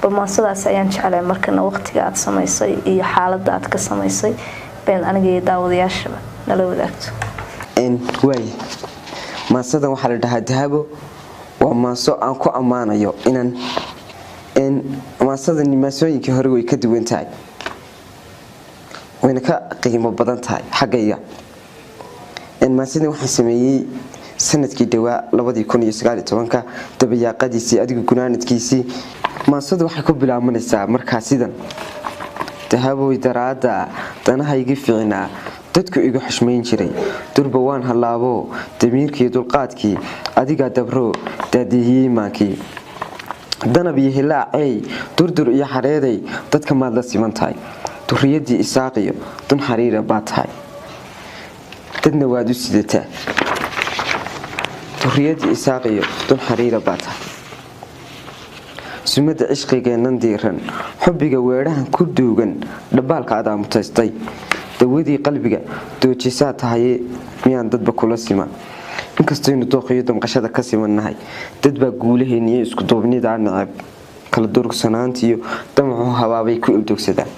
Bal maansadaas ayaan jeclay markana waqtiga aad samaysay iyo xaalada aad ka samaysay been aniga iyo daawadayaashaba nala wadaagto. Waay, maansadan waxaa la dhahaa Dahabo. Waa maanso aan ku ammaanayo inaan maansadani maansooyinkii hore way ka duwan tahay, wayna ka qiimo badan tahay xaggayga. Maansadani waxaan sameeyey sanadkii dhawaa 2019-ka dabayaaqadiisii, adigu gunaanadkiisii. Maansadu waxay ku bilaabanaysaa markaa sidan: Dahaboy, daraadda danahaygi fiicnaa dadku igu xushmayn jiray, durba waan hallaabo damiirkii dulqaadkii adigaa dabroo daadihiyey maankii. Danab iyo hilaacey, durdur iyo xareeday, dadka maad la siman tahay. Duriyadii Isaaqiyo dun xariira baa tahay, dadna waad u sidataa. Duriyadii Isaaqiyo dun xariira baa tahay. Sumada cishqigeennan diiran, xubbiga weedhahan ku duugan, dhabaalka adaa mutaystay. Dawadii qalbiga doojisaa tahaye, miyaan dadba kula siman? Inkastaynu dooqiyo damqashada ka simannahay, dad baa guulaheeniyo iskuduubnidaa neceb, kala durugsanaantiiyo damacu habaabay ku ildoogsadaan.